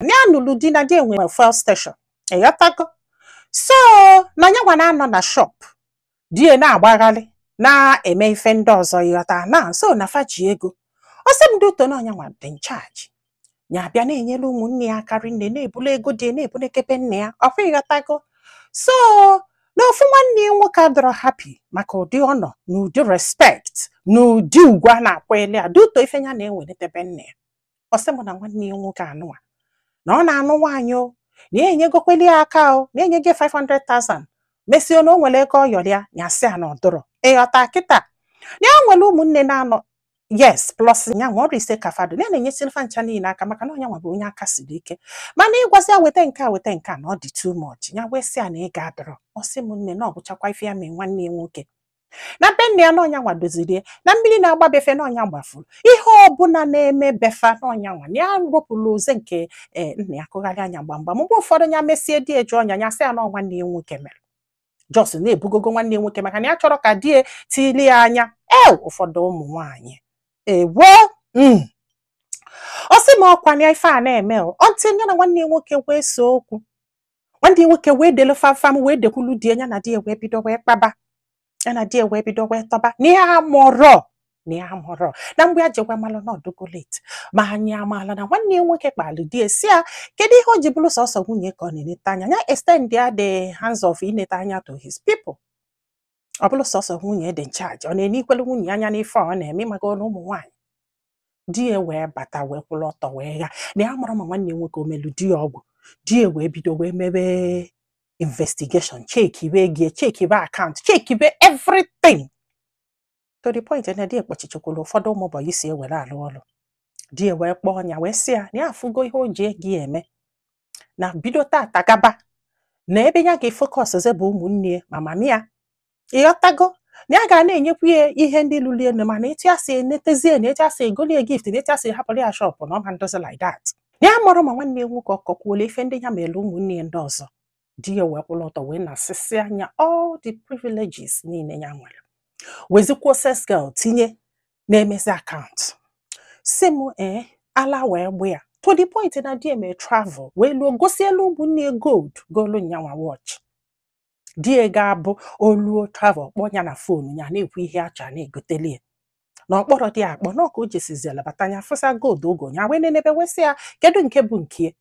Na ya nụrụ di na di enwere fuel station, ịghọtago? So na ya nwa na-anọ na shop, di ya na-agbagharị na-eme ife ndị ọzọ, ịghọta? Na so na fa ji ego. Ọ sị m ndị uto na ọnya nwa dị in charge, ya abịa na-enyere ụmụnne ya aka rinne, na-ebulu ego dị na-ebunekebe nne ya ọkwa, ịghọtago? So na ofu nwanne ya nwoke adọrọ happy maka ụdị ọ nọ na ụdị respect na ụdị ugwu a na-akwanyere ya duto ife ya na-ewelitebe nne ya. Ọ sị m na nwanne ya nwoke anụwa na ọ na-anụ nwaanyị o, na ya enyegokweli ya aka o, na enyego 500,000 mesie na o nwere ego ọ yọrọ ya, ya sị ya na ọ dụrọ. Ịghọta kịta? Ya nwere ụmụnne na-anọ, yes, plus ya nwa ọrụ ise ka fado ya na-enyesịrị fa ncha niile aka, maka na ọnya nwa bụ onye aka siri ike. Mana ịgwazi ya weta nke a, weta nke a, na ọ dị too much. Ya wee sị ya na ị ga-adọrọ. Ọ sị m nne, na ọ bụchakwa ife ya mee nwanne ya nwoke na be nne ya, na ọnya nwa dozirie na mmiri na-agba befe, na ọnya gbafuru ihe ọbụla na-eme befa, na ọnya nwa na ya rụpụrụ oze nke ee nna ya kụgharị anya gbamgbam. Mgbe ụfọdụ ya mesie di eju ọnya, ya sị ya na ọ nwanne ya nwoke mere, just na-ebugogo nwanne ya nwoke maka na ya chọrọ ka di ya tili ya anya. E ụfọdụ ụmụ nwaanyị ewo. Ọ sị m ọkwa na ife a na-eme o ọntị ya na nwanne ya nwoke wee so okwu, nwanne ya nwoke wee delu famfam, wee dekwulu di ya, ya na di ya wee bido wee kpaba, ya na di ya wee bido wee tọba na ihe amụrọ na ya amụrọ na mgbe ya jekwa malụ na ọdụgo late. Ma anyị amaala na nwanne ya nwoke kpalụ di ya, si ya kedu ihe o ji bụrụ sọsọ nwunye ka ọ na-enete anya, ya extend ya the hands of inete anya to his people. Ọ bụrụ sọsọ nwunye dị in charge, ọ na-ene ikwelu nwunye anya n'ife ọ na-eme maka ọnụ ụmụ nwaanyị. Di ya wee bata wee kwụrụ ọtọ wee gha na ya mara ma nwanne ya nwoke o melu di ya ọgwụ. Di ya wee bido wee mebe investigation, chekibe ego, chekibe account, chekibe everything, to the point na di ya kpọchichekwuru ụfọdụ ụmụ boy si ewere alụ ọrụ. Di ya wee kpọọ ya wee sị ya na ya afụgo ihe o ji ego ya eme, na bido tata gaba na ebe ya ga-efocus bụ ụmụnne ya ma mami ya, ịghọtago? Na ya ga na-enyekwu ya ihe ndị lụrụ elu, mana etu ya si enetezie na etu ya si egolie gift na etu ya si hapụrụ ya shop, na ọma ndozi like that. Na ya mụrụ ma nwanne ya nwoke ọkọkwuola ife ndị ya mere ụmụnne ya ndị ọzọ. Di ya wee kwụrụ ọtọ wee na-asịsị anya all the privileges niile ya nwere, wezikwuo sales girl tinye na-emezi account. Si m ee, ala wee gbu ya to the point na di eme travel wee luo gosielu ụmụnne ya gold, golu nyanwa watch. Di ya ga-abụ oluo travel, kpọọ ya na phone, ya na-ekwu ihe acha na-egoteli ya na ọkpọrọ dị akpọ na ọka o jesiziela bata ya fụsa gold ogo ya wee nenebe, wesị ya kedu nke bụ nke ya.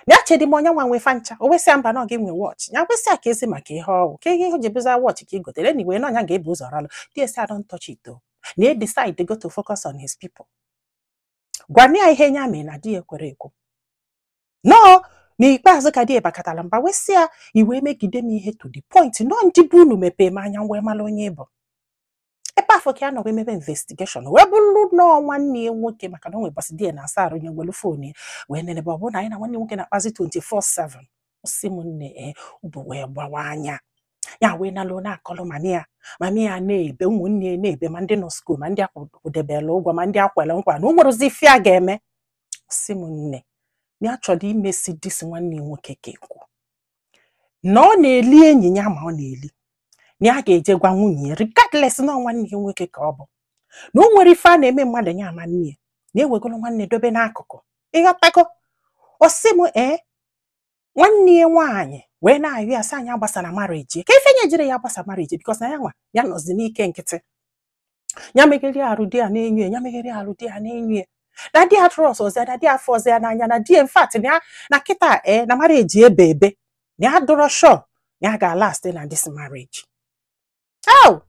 Na ya chedi m onye nwa nwe fancha. O wesị ya mba, na ọ gị nwe watch ya. Wesị ya ka ezi maka ihe ọwụ ka ihe o ji bụza watch ka ị gotere anyway, na ọnya ga-ebu ụzọ ralụ. Di ya sị I don't touch it o, na e decide go to focus on his people. Gwana ya ihe ya mee na di ya kwere ekwu nọọ. N'ikpeazụ ka di ya bakatara mba wee sị ya iwee megide m ihe to the point nọ ndị bụ unu mepee m anya wee mara onye bụ ebe afọ ka ya nọ wee mebe investigation, wee bụrụ nọọ nwanne ya nwoke, maka na o nwebasị di ya na-asa arụ nye welu phone ya wee nenebe. Ọ bụrụ na anyị na nwanne nwoke na-akpazi 24/7. Sị m nne, ee, ụbụ wee gbawa anya ya wee nalụ na-akọlụ mami ya, mami ya na-ebe, ụmụnne ya na-ebe, ma ndị nọ school, ma ndị akwụdebere ụgwọ, ma ndị akwere nkwa na o nwerụzi ife a ga-eme. Sị m nne, na ya chọrọ imesi disi nwanne ya nwoke ka ekwu na ọ na-eli enyi ya, ma ọ na-eli na ya ga-eje gwa nwunye ya regardless na ọ nwanne ya nwoke ka ọ bụ, na o nwere ife a na-eme mmadụ ya ama nne ya na-ewegoro nwanne dobe n'akụkụ, ịghọtago? Ọ sị m ee, nwanne ya nwaanyị wee na-ayọ ya sị anyị agbasara marriage, ka ife nye jiri ya agbasa marriage, because na ya nwa ya nọzi n'ike nkịtị, ya meghere arụ di ya na-enyo ya, ya meghere arụ di ya na-enyo ya, na di ya trust ọzọ ya, na di ya afọ ọzọ ya n'anya, na di ya in fact na ya na kịta ee na marriage ebe ebe na ya dụrọ sure na ya ga-last na this marriage. Oh,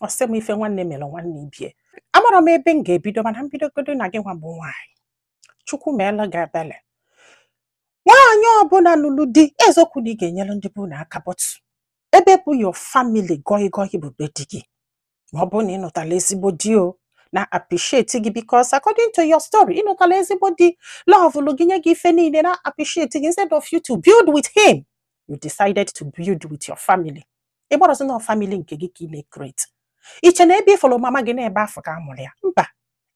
ọ sị m ife nwanne mere nwanne ibie. Amara m ebe m ga-ebido, mana mbidogodo na gị nwa bụ nwaanyị. Chukwu meela gị ebele. Nwaanyị ọbụla lụrụ di, eziokwu na ị ga-enyere ndị bụ na aka, but ebe bụ your family gọị gọị bụ be di gị, ma ọ bụrụ na ị nụtala ezigbo di o na appreciate gị, because according to your story, ị nụtala ezigbo di, love gị, nye gị ife niile, na appreciate gị. Instead of you to build with him, you decided to build with your family. Ị gbarọzi na family nke gị ka ị na-create iche na ebe ị fọrọ mama gị na-ebe afọ ka a mụrụ ya, mba,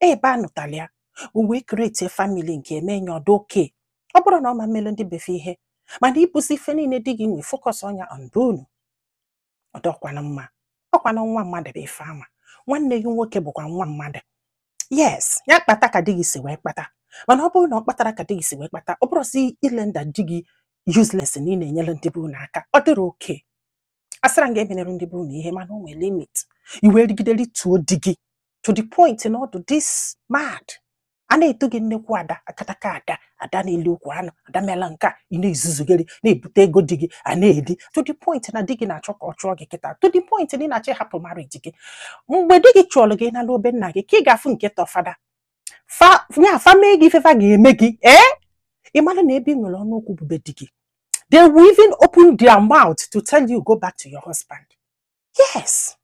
ebe a nụtala ya, o wee create family nke eme ya ọdụ oke. Ọ bụrụ na ọ ma mmele ndị befe ihe, mana ịbụzi ife niile di gị nwe, focus ọnya on be unu, ọ dọkwana mma. Ọkwana nwa mmadụ bụ ife ama nwanne gị nwoke bụkwa nwa mmadụ. Yes, ya kpata ka di gị si wee kpata. Mana ọ bụrụ na ọ kpatara ka di gị si wee kpata, ọ bụrụzi ilenda di gị useless na ị na-enyere ndị be unu aka, ọ dịrị oke. Asịra m ga-emenyere ndị be unu ihe, mana o nwere limit. I wee rigide rituo di gị to the point na ọdụ this mad a na-eto gị nnekwu ada, akataka ada, ada na-eli okwu anụ, ada mela nke a. Ị na-ezuzugharị na-ebute ego di gị a na-edi, to the point na di gị na-achọ ka ọ chụọ gị kịta, to the point na ị na-achọ ịhapụ marriage gị. Mgbe di gị chụọrọ gị n'ala obe nna gị, ka ị ga-afụ nke tọfada fa ya fa mee gị ife fa ga-eme gị. Ee, ị mara na ebe ị nwere ọnụ okwu bube di gị, they will even open their mouth to tell you, "Go back to your husband." Yes,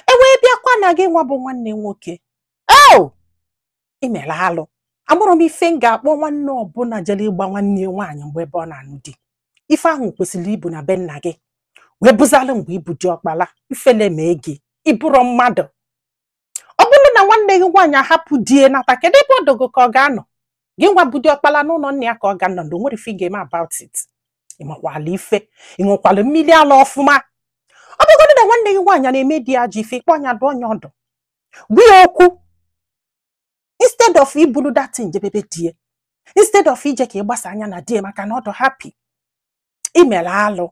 e wee bịakwa na gị nwa bụ nwanne nwoke. Oh, imere alụ. Amụrụ m ife m ga-akpọ nwanne ọbụla jere ịgba nwanne ya nwaanyị mgbe ebe ọ na-anụ di. Ife ahụ kwesịrị ibu na be nna gị wee bụzalụ mgbe ibu dị ọkpala. Ifele mee gị, ịbụrọ mmadụ. Ọ bụrụ na nwanne gị nwaanyị ahapụ di ya nata, kedu ebe ọ dogo ka ọ ga-anọ? Gị nwa bụ diọkpala, n'ụlọ nna ya ka ọ ga-anọ. Na o nwere ife ị ga-eme about it. Ị makwala ife, ị ṅụkwala mmiri ala ọfụma. Ọ bụgodị na nwanne gị nwaanyị na-eme di ya ajọ ife, ịkpọ ọnya, dụọ ọnya ọdụ, gwa ya okwu, instead of ibulu datin jebebe die, instead of ije ka ị gbasa anya na die maka na ọ dụ happy. Imere alụ.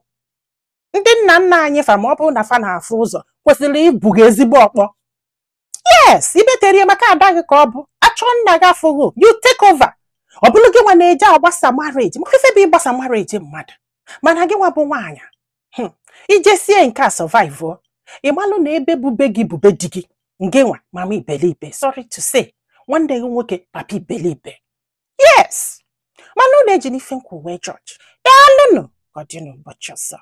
Ndị nna nna anyị fa, ma ọ bụrụ na fa na-afụ ụzọ, kwesịrị ibu gị ezigbo ọkpọ. Yes, imeterie maka ada gị ka ọ bụ achọ nna gị afụghị, you take over. Ọ bụrụ gị nwa na-eje agbasa marriage, maka ife bụ ịgbasa marriage mmadụ. Mana gị nwa bụ nwaanyị, ijesie nke a survive o, ị malụ na ebe bube gị bube di gị. Ngị nwa mama ibelibe, sorry to say, nwanne gị nwoke papa ibelibe. Yes, mana unu eji n'ife nkwu wee judge. Daalụnụ, ka ọ dị n'ụbọchị ọzọ.